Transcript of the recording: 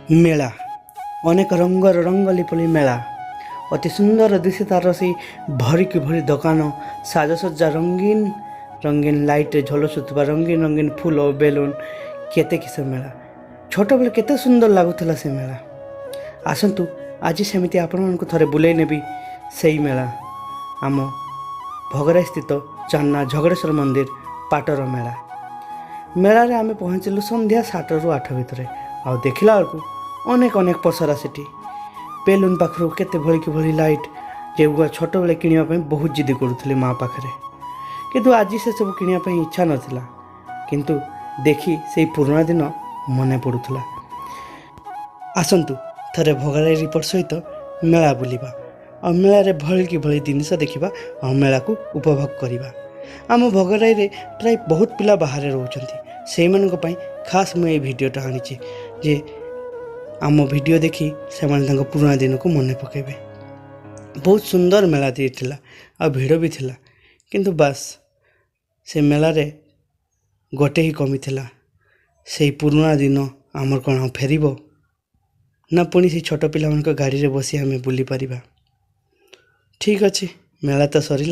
ମେଳା, ଅନେକ ରଙ୍ଗର ରଙ୍ଗଲି ପରି ମେଳା। ଅତି ସୁନ୍ଦର ଦିଶେ ତାର ସେଇ ଭରିକି ଭରି ଦୋକାନ, ସାଜସଜ୍ଜା, ରଙ୍ଗୀନ ରଙ୍ଗୀନ ଲାଇଟ୍ରେ ଝଲସୁଥିବା ରଙ୍ଗୀନ ରଙ୍ଗୀନ ଫୁଲ, ବେଲୁନ, କେତେ କିସ ମେଳା। ଛୋଟବେଳେ କେତେ ସୁନ୍ଦର ଲାଗୁଥିଲା ସେ ମେଳା। ଆସନ୍ତୁ, ଆଜି ସେମିତି ଆପଣମାନଙ୍କୁ ଥରେ ବୁଲେଇ ନେବି ସେଇ ମେଳା, ଆମ ଭଗରାଇ ସ୍ଥିତ ଚାନ୍ନା ଝଗଡ଼େଶ୍ୱର ମନ୍ଦିର ପାଟର ମେଳା। ମେଳାରେ ଆମେ ପହଞ୍ଚିଲୁ ସନ୍ଧ୍ୟା 7ରୁ 8 ଭିତରେ। ଆଉ ଦେଖିଲା ବେଳକୁ ଅନେକ ଅନେକ ପସରା ସେଠି, ବେଲୁନ ପାଖରୁ କେତେ ଭଳିକି ଭଳି ଲାଇଟ୍, ଯେଉଁଗୁଡ଼ା ଛୋଟବେଳେ କିଣିବା ପାଇଁ ବହୁତ ଜିଦି କରୁଥିଲି ମା ପାଖରେ। କିନ୍ତୁ ଆଜି ସେସବୁ କିଣିବା ପାଇଁ ଇଚ୍ଛା ନଥିଲା, କିନ୍ତୁ ଦେଖି ସେଇ ପୁରୁଣା ଦିନ ମନେ ପଡ଼ୁଥିଲା। ଆସନ୍ତୁ, ଥରେ ଭଗରାଇ ରିପୋର୍ଟ ସହିତ ମେଳା ବୁଲିବା ଆଉ ମେଳାରେ ଭଳିକି ଭଳି ଜିନିଷ ଦେଖିବା ଆଉ ମେଳାକୁ ଉପଭୋଗ କରିବା। ଆମ ଭଗରାଇରେ ପ୍ରାୟ ବହୁତ ପିଲା ବାହାରେ ରହୁଛନ୍ତି। ସେଇମାନଙ୍କ ପାଇଁ ଖାସ୍ ମୁଁ ଏଇ ଭିଡ଼ିଓଟା ଆଣିଛି ଯେ ଆମ ଭିଡ଼ିଓ ଦେଖି ସେମାନେ ତାଙ୍କ ପୁରୁଣା ଦିନକୁ ମନେ ପକାଇବେ। ବହୁତ ସୁନ୍ଦର ମେଳା ଥିଲା ଆଉ ଭିଡ଼ ବି ଥିଲା। କିନ୍ତୁ ବାସ୍, ସେ ମେଳାରେ ଗୋଟେ ହିଁ କମି ଥିଲା। ସେଇ ପୁରୁଣା ଦିନ ଆମର କ'ଣ ଆଉ ଫେରିବ ନା ପୁଣି ସେଇ ଛୋଟ ପିଲାମାନଙ୍କ ଗାଡ଼ିରେ ବସି ଆମେ ବୁଲିପାରିବା? ଠିକ୍ ଅଛି, ମେଳା ତ ସରିଲା।